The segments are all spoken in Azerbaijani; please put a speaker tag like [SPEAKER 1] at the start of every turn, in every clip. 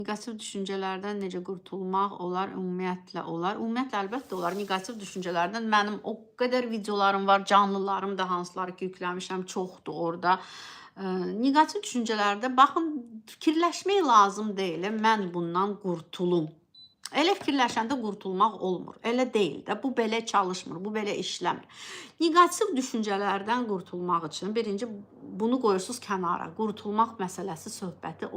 [SPEAKER 1] Neqativ düşüncələrdən necə qurtulmaq olar? Ümumiyyətlə olar. Ümumiyyətlə əlbəttə olar. Neqativ düşüncələrdən mənim o qədər videolarım var, canlılarım da hansıları ki yükləmişəm, çoxdur orada. Neqativ düşüncələrdə baxın, fikirləşmək lazım deyil. Mən bundan qurtulum. Elə fikirləşəndə qurtulmaq olmur. Elə deyil də. Bu belə çalışmır, bu belə işləmir. Neqativ düşüncələrdən qurtulmaq üçün birinci bunu qoyursunuz kənara. Qurtulmaq məsələsi söhbəti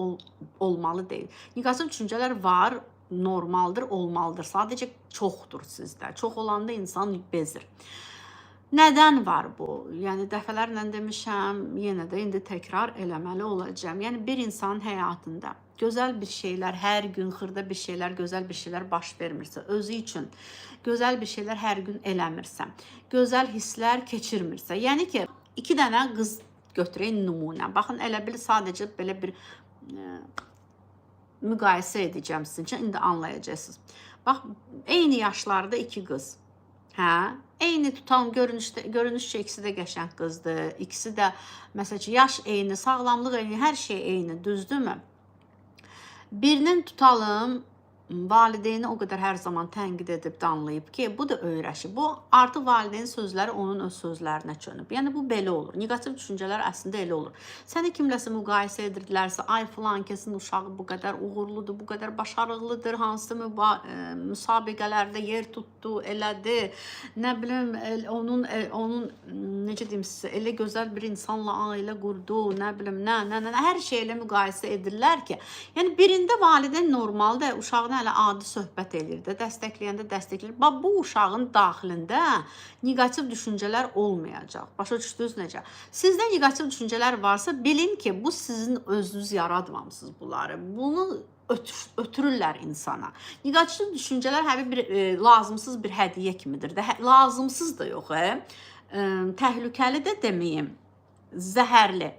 [SPEAKER 1] olmalı deyil. Neqativ düşüncələr var, normaldır, olmalıdır. Sadəcə çoxdur sizdə. Çox olanda insan bezir. Nədən var bu? Yəni dəfələrlə demişəm, yenə də indi təkrar eləməli olacağam. Yəni bir insanın həyatında gözəl bir şeylər, hər gün xırda bir şeylər, gözəl bir şeylər baş vermirsə, özü üçün gözəl bir şeylər hər gün eləmirsə, gözəl hisslər keçirmirsə, yəni ki, iki dənə qız götürək nümunə. Baxın, elə bil sadəcə belə bir müqayisə edəcəm sizin üçün, indi anlayacaqsınız. Bax, eyni yaşlarda iki qız. Hə, eyni tutalım görünüşdə, görünüşcə ikisi də qəşəng qızdır. İkisi də məsəl üçün yaş eyni, sağlamlıq eyni, hər şey eyni, düzdürmü? Birinin tutalım valideyni o qədər hər zaman tənqid edib, danlayıb ki, bu da öyrəşib. Bu artıq valideyn sözləri onun öz sözlərinə çönüb. Yəni bu belə olur. Neqativ düşüncələr əslində elə olur. Səni kimləsə müqayisə edirdilərsə, ay filan kəsin uşağı bu qədər uğurludur, bu qədər başarılıdır, hansı müsabiqələrdə yer tutdu, elədi. Nə bilim, onun necə deyim sizə, elə gözəl bir insanla ailə qurdu, nə bilim, nə, nə, nə, hər şey elə müqayisə edirlər ki, yəni birində valideyn normalda uşağına hələ adi söhbət eləyir də, dəstəkləyəndə dəstəkləyir. Bax bu uşağın daxilində neqativ düşüncələr olmayacaq. Başa düşdünüz necə? Sizdə neqativ düşüncələr varsa, bilin ki, bu sizin özünüz yaratmamısınız bunları. Bunu ötürürlər insana. Neqativ düşüncələr həmin bir lazımsız bir hədiyyə kimidir də. Hə, lazımsız da yox, təhlükəli də deməyim, zəhərli.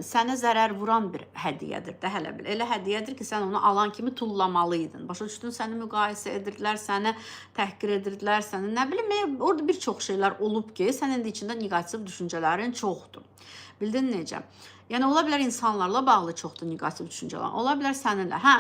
[SPEAKER 1] Sənə zərər vuran bir hədiyyədir də hələ bil. Elə hədiyyədir ki, sən onu alan kimi tullamalıydın. Başa düşdün? Səni müqayisə edirdilər, səni təhqir edirdilər, səni nə bilim, orada bir çox şeylər olub ki, sənin də içində neqativ düşüncələrin çoxdur. Bildin necə? Yəni ola bilər insanlarla bağlı çoxdur neqativ düşüncələr. Ola bilər səninlə. Hə,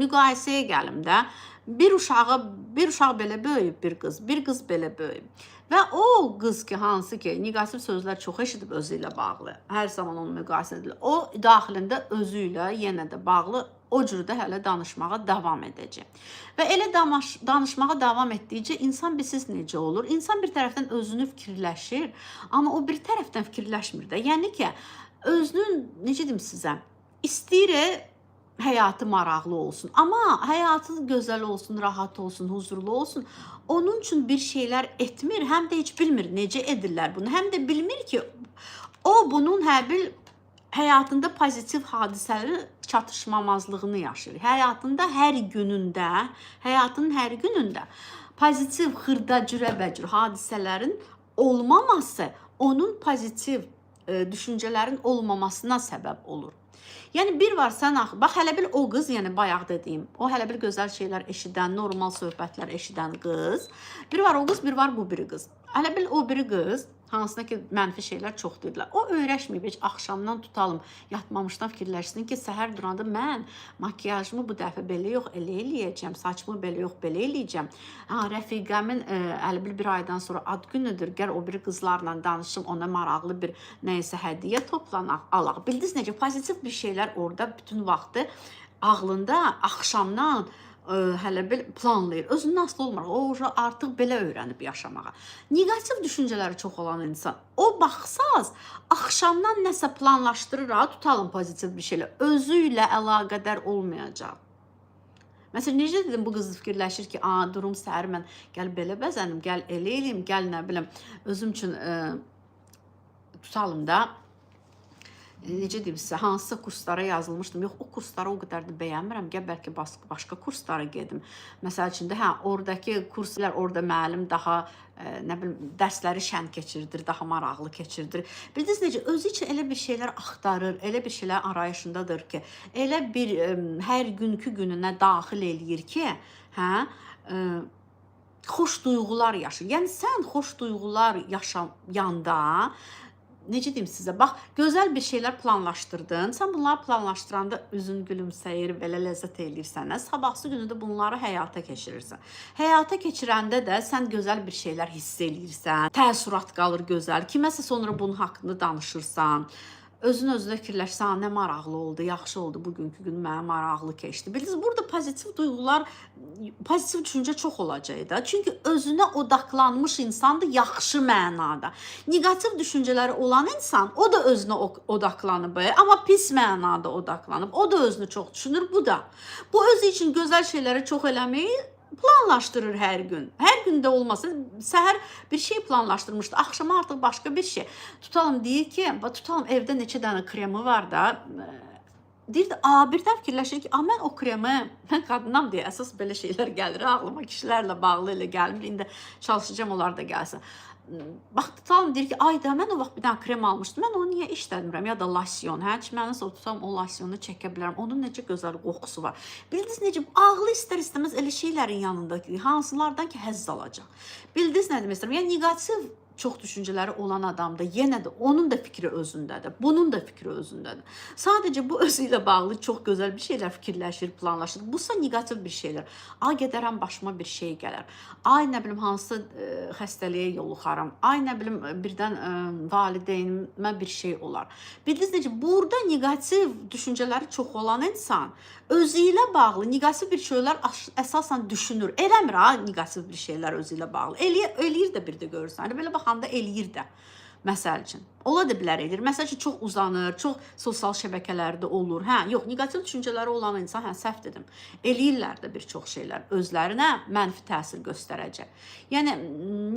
[SPEAKER 1] müqayisəyə gəlim də. Bir uşaq belə böyüyüb, bir qız, bir qız belə böyüyüb. Və o qız ki, hansı ki, neqativ sözlər çox eşidib özü ilə bağlı, hər zaman onu müqayisə edilir. O daxilində özü ilə yenə də bağlı o cürdə hələ danışmağa davam edəcək. Və elə danışmağa davam etdikcə insan bilsiz necə olur? İnsan bir tərəfdən özünü fikirləşir, amma o bir tərəfdən fikirləşmir də. Yəni ki, özünün, necə deyim sizə, istəyir həyatı maraqlı olsun, amma həyatı gözəl olsun, rahat olsun, huzurlu olsun. Onun üçün bir şeylər etmir, həm də heç bilmir necə edirlər bunu. Həm də bilmir ki, o bunun həbil həyatında pozitiv hadisələri çatışmamazlığını yaşayır. Həyatında hər günündə, həyatının hər günündə pozitiv xırda cürəbəcür hadisələrin olmaması onun pozitiv düşüncələrin olmamasına səbəb olur. Yəni bir var sən axı, bax hələ bil o qız, yəni bayaq dediyim, o hələ bil gözəl şeylər eşidən, normal söhbətlər eşidən qız. Bir var o qız, bir var bu biri qız. Hələ bil o biri qız, hansına ki mənfi şeylər çox dedilər. O öyrəşməyib heç axşamdan tutalım, yatmamışdan fikirləşsin ki, səhər duranda mən makiyajımı bu dəfə belə yox, elə eləyəcəm, saçımı belə yox, belə eləyəcəm. Ha, rəfiqəmin hələ bil bir aydan sonra ad günüdür, gəl o biri qızlarla danışım, ona maraqlı bir nəyisə hədiyyə toplanaq, alaq. Bildiniz necə pozitiv bir şeylər orada bütün vaxtı ağlında axşamdan hələ bil planlayır. Özündən asılı olmur. O artıq belə öyrənib yaşamağa. Neqativ düşüncələri çox olan insan, o baxsaz axşamdan nəsə planlaşdırır, ha, tutalım pozitiv bir şeylə, özü ilə əlaqədar olmayacaq. Məsələn, necə dedim, bu qız fikirləşir ki, a, durum səhər mən gəl belə bəzənim, gəl elə eləyim, gəl nə bilim, özüm üçün tutalım da, necə deyim sizə, hansısa kurslara yazılmışdım. Yox, o kursları o qədər də bəyənmirəm. Gəl bəlkə başqa kurslara gedim. Məsəl üçün də, hə, oradakı kurslar, orada müəllim daha nə bilim, dərsləri şən keçirdir, daha maraqlı keçirdir. Bildiniz necə, özü üçün elə bir şeylər axtarır, elə bir şeylər arayışındadır ki, elə bir hər günkü gününə daxil eləyir ki, hə, xoş duyğular yaşayır. Yəni sən xoş duyğular yaşayanda Necə deyim sizə? Bax, gözəl bir şeylər planlaşdırdın. Sən bunları planlaşdıranda üzün gülümsəyir, belə ləzzət eləyirsən. Sabahsı günü də bunları həyata keçirirsən. Həyata keçirəndə də sən gözəl bir şeylər hiss eləyirsən. Təəssürat qalır gözəl. Kiməsə sonra bunun haqqında danışırsan. Özün özünə fikirləşsən, nə maraqlı oldu, yaxşı oldu, bugünkü gün mənə maraqlı keçdi. Bildiniz, burada pozitiv duyğular, pozitiv düşüncə çox olacaq da. Çünki özünə odaqlanmış insandır yaxşı mənada. Neqativ düşüncələri olan insan, o da özünə odaqlanıb, amma pis mənada odaqlanıb. O da özünü çox düşünür, bu da. Bu özü üçün gözəl şeyləri çox eləməyi planlaşdırır hər gün. Hər gün də olmasa səhər bir şey planlaşdırmışdı, axşama artıq başqa bir şey. Tutalım deyir ki, tutalım evdə neçə dənə kremi var da, deyir də, birdən fikirləşir ki, mən o kremi, mən qadınam deyə əsas belə şeylər gəlir ağlıma, kişilərlə bağlı elə gəlmir. İndi çalışacağam onlar da gəlsin. Bax, tutalım deyir ki, ay da mən o vaxt bir dənə krem almışdım. Mən onu niyə işlətmirəm? Ya da losyon. Hə, çiməni sonra tutalım o losyonu çəkə bilərəm. Onun necə gözəl qoxusu var. Bildiniz necə ağlı istər-istəməz elə şeylərin yanında ki, hansılardan ki həzz alacaq. Bildiniz nə demək istəyirəm? Yəni neqativ çox düşüncələri olan adamda yenə də onun da fikri özündədir. Bunun da fikri özündədir. Sadəcə bu özü ilə bağlı çox gözəl bir şeylər fikirləşir, planlaşır. Busa neqativ bir şeylər. Ay gedərəm başıma bir şey gələr. Ay nə bilim hansı xəstəliyə yoluxaram. Ay nə bilim birdən valideynimə bir şey olar. Bildiniz necə burada neqativ düşüncələri çox olan insan özü ilə bağlı neqativ bir şeylər əsasən düşünür. Eləmir ha neqativ bir şeylər özü ilə bağlı. Eləyir də bir də görürsən. Hani belə baxanda eləyir də. Məsəl üçün. Ola da bilər eləyir. Məsəl üçün çox uzanır, çox sosial şəbəkələrdə olur. Hə, yox, neqativ düşüncələri olan insan, hə, səhv dedim. Eləyirlər də bir çox şeylər özlərinə mənfi təsir göstərəcək. Yəni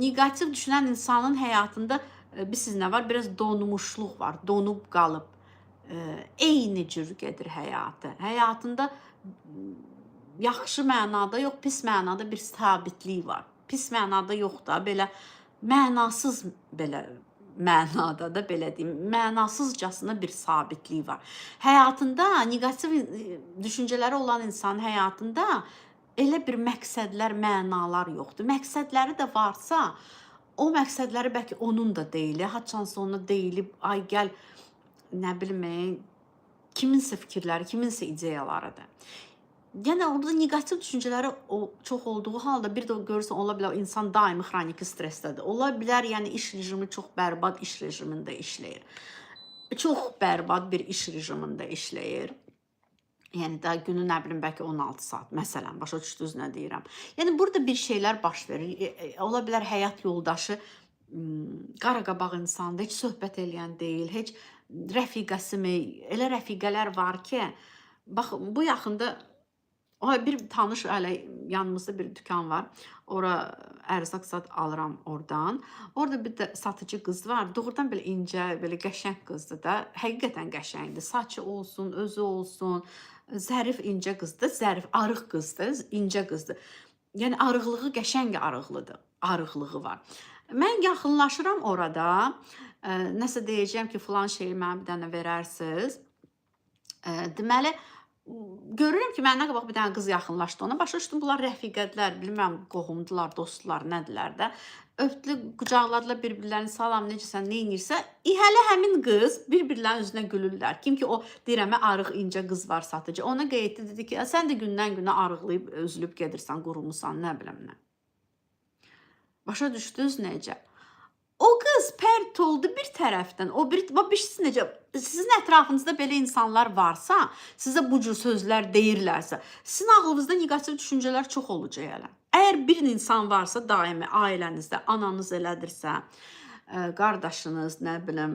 [SPEAKER 1] neqativ düşünən insanın həyatında bilirsiniz nə var? Biraz donmuşluq var, donub qalıb. Eyni cür gedir həyatı. Həyatında yaxşı mənada yox, pis mənada bir sabitlik var. Pis mənada yox da, belə mənasız belə mənada da belə deyim, mənasızcasına bir sabitlik var. Həyatında neqativ düşüncələri olan insanın həyatında elə bir məqsədlər, mənalar yoxdur. Məqsədləri də varsa, o məqsədləri bəlkə onun da deyil. Haçansa ona deyilib, ay gəl, nə bilim, kiminsə fikirləri, kiminsə ideyalarıdır. Yəni orada neqativ düşüncələri o çox olduğu halda bir də görürsən ola bilər insan daimi xroniki stressdədir. Ola bilər, yəni iş rejimi çox bərbad iş rejimində işləyir. Çox bərbad bir iş rejimində işləyir. Yəni da günü nə bilim bəlkə 16 saat məsələn, başa düşdünüz nə deyirəm. Yəni burada bir şeylər baş verir. Ola bilər həyat yoldaşı qaraqabaq insandır, heç söhbət eləyən deyil, heç rəfiqəsi mi, elə rəfiqələr var ki, bax bu yaxında o bir tanış hələ yanımızda bir dükan var. Ora ərzaq zad alıram oradan. Orada bir də satıcı qız var. Doğrudan belə incə, belə qəşəng qızdır da. Həqiqətən qəşəngdir. Saçı olsun, özü olsun. Zərif incə qızdır. Zərif, arıq qızdır, incə qızdır. Yəni arıqlığı qəşəng arıqlıdır. Arıqlığı var. Mən yaxınlaşıram orada. Nəsə deyəcəyəm ki, filan şeyi mənə bir dənə verərsiz. Deməli, görürəm ki, məndən qabaq bir dənə qız yaxınlaşdı ona. Başa düşdüm, bunlar rəfiqədilər, bilmirəm, qohumdular, dostlar, nədilər də. Öpdü, qucaqladılar bir-birlərini, salam, necəsən, nə edirsən? Hələ həmin qız bir-birlərinin üzünə gülürlər. Kim ki o deyirəm, arıq incə qız var satıcı. Ona qeyd etdi, dedi ki, sən də gündən günə arıqlayıb, üzülüb gedirsən, qurumusan, nə bilim nə. Başa düşdünüz necə? O qız pərt oldu bir tərəfdən. O bir, bax bilirsiniz necə, sizin ətrafınızda belə insanlar varsa, sizə bu cür sözlər deyirlərsə, sizin ağlınızda neqativ düşüncələr çox olacaq hələ. Əgər bir insan varsa daimi ailənizdə, ananız elədirsə, qardaşınız, nə bilim,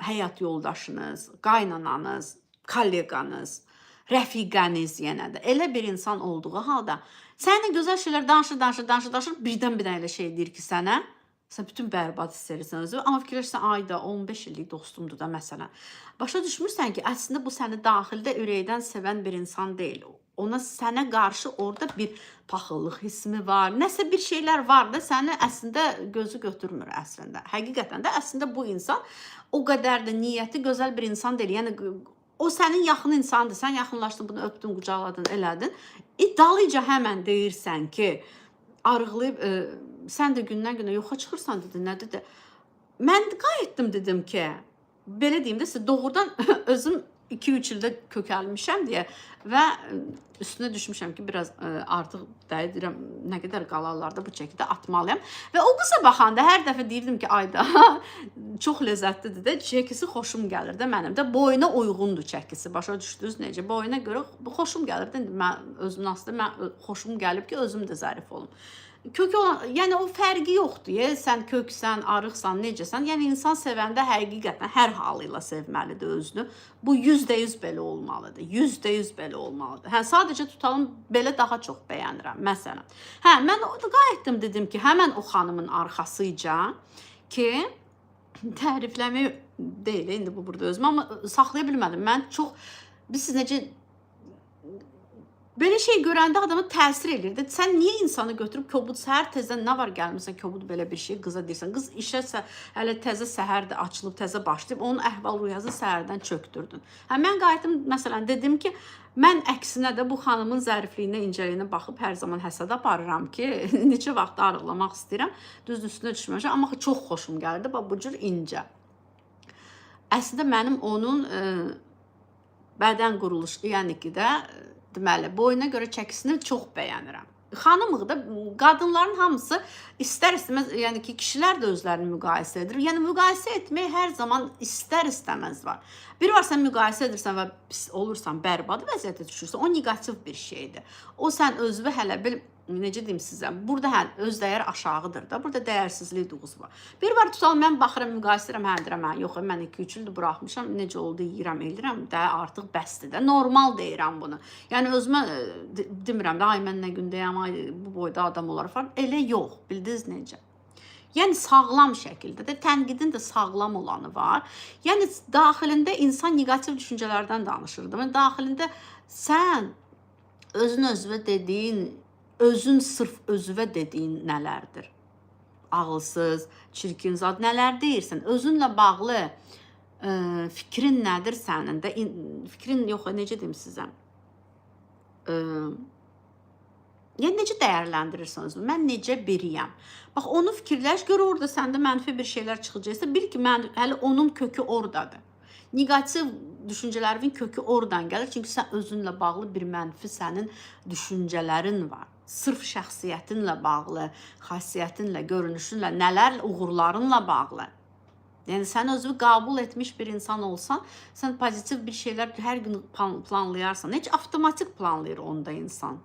[SPEAKER 1] həyat yoldaşınız, qaynananız, kolleqanız, rəfiqəniz yenə də elə bir insan olduğu halda səninlə gözəl şeylər danışır, danışır, danışır, danışır, birdən bir dənə elə şey deyir ki sənə, sən bütün bərbad hiss edirsən özünü. Amma fikirləşirsən, ayda 15 illik dostumdur da məsələn. Başa düşmürsən ki, əslində bu səni daxildə ürəkdən sevən bir insan deyil. Ona sənə qarşı orada bir paxıllıq hissmi var. Nəsə bir şeylər var da səni əslində gözü götürmür əslində. Həqiqətən də əslində bu insan o qədər də niyyəti gözəl bir insan deyil. Yəni o sənin yaxın insandır. Sən yaxınlaşdın, bunu öpdün, qucaqladın, elədin. Dalıca həmən deyirsən ki, arıqlayıb sən də gündən günə yoxa çıxırsan dedi. Nə dedi? Mən qayıtdım, dedim ki, belə deyim də sizə, doğrudan özüm 2-3 ildə kökəlmişəm deyə və üstünə düşmüşəm ki, biraz artıq deyirəm, nə qədər qalarlar da bu çəkidə atmalıyam. Və o qıza baxanda hər dəfə deyirdim ki, ayda çox ləzzətlidir də, çəkisi xoşum gəlir də mənim də. Boyuna uyğundur çəkisi. Başa düşdünüz necə? Boyuna görə xoşum gəlir də. İndi mən özümün aslında mən xoşum gəlib ki, özüm də zərif olum. Kök olan, yəni o fərqi yoxdur. Sən köksən, arıqsan, necəsən. Yəni insan sevəndə həqiqətən hər halı ilə sevməlidir özünü. Bu %100 belə olmalıdır. %100 belə olmalıdır. Hə, sadəcə tutalım belə daha çox bəyənirəm məsələn. Hə, mən o da qayıtdım, dedim ki, həmən o xanımın arxasıca ki, tərifləmək deyil indi bu burada özümü, amma saxlaya bilmədim. Mən çox, bilirsiniz necə belə şey görəndə adama təsir eləyir də. Sən niyə insanı götürüb kobud səhər tezdən nə var gəlmirsən kobud belə bir şey qıza deyirsən. Qız işə hələ təzə səhərdir, açılıb, təzə başlayıb, onun əhval-ruhiyyəsini səhərdən çöktürdün. Hə, mən qayıtdım, məsələn, dedim ki, mən əksinə də bu xanımın zərifliyinə, incəliyinə baxıb hər zaman həsəd aparıram ki, neçə vaxt arıqlamaq istəyirəm, düz üstünə düşməmişəm, amma çox xoşum gəldi, bax bu cür incə. Əslində mənim onun bədən quruluşu, yəni ki də, deməli, boyuna görə çəkisini çox bəyənirəm. Xanımıq da, qadınların hamısı istər-istəməz, yəni ki, kişilər də özlərini müqayisə edir. Yəni müqayisə etmək hər zaman istər-istəməz var. Bir var sən müqayisə edirsən və pis olursan, bərbad vəziyyətə düşürsən, o neqativ bir şeydir. O sən özünü hələ bil, necə deyim sizə, burada hə, öz dəyər aşağıdır da, burada dəyərsizlik duyğusu var. Bir var tutalım, mən baxıram, müqayisə edirəm, hə, deyirəm, hə, yox, mən 2-3 ildir buraxmışam, necə oldu, yeyirəm, eləyirəm də, artıq bəsdir də, normal deyirəm bunu. Yəni özümə demirəm də, ay, mən nə gündəyəm, ay, bu boyda adam olar falan, elə yox, bildiniz necə. Yəni sağlam şəkildə də, tənqidin də sağlam olanı var. Yəni daxilində insan neqativ düşüncələrdən danışırdı. Yəni daxilində sən özün özünə dediyin, özün sırf özünə dediyin nələrdir? Ağılsız, çirkin zad nələr deyirsən? Özünlə bağlı fikrin nədir sənin də? Fikrin yox, necə deyim sizə? Yəni necə dəyərləndirirsən özünü? Mən necə biriyəm? Bax, onu fikirləş, gör orada səndə mənfi bir şeylər çıxacaqsa, bil ki, mən, hələ onun kökü oradadır. Neqativ düşüncələrin kökü oradan gəlir. Çünki sən özünlə bağlı bir mənfi sənin düşüncələrin var. Sırf şəxsiyyətinlə bağlı, xasiyyətinlə, görünüşünlə, nələr, uğurlarınla bağlı. Yəni sən özünü qəbul etmiş bir insan olsan, sən pozitiv bir şeylər hər gün planlayarsan. Heç avtomatik planlayır onda insan.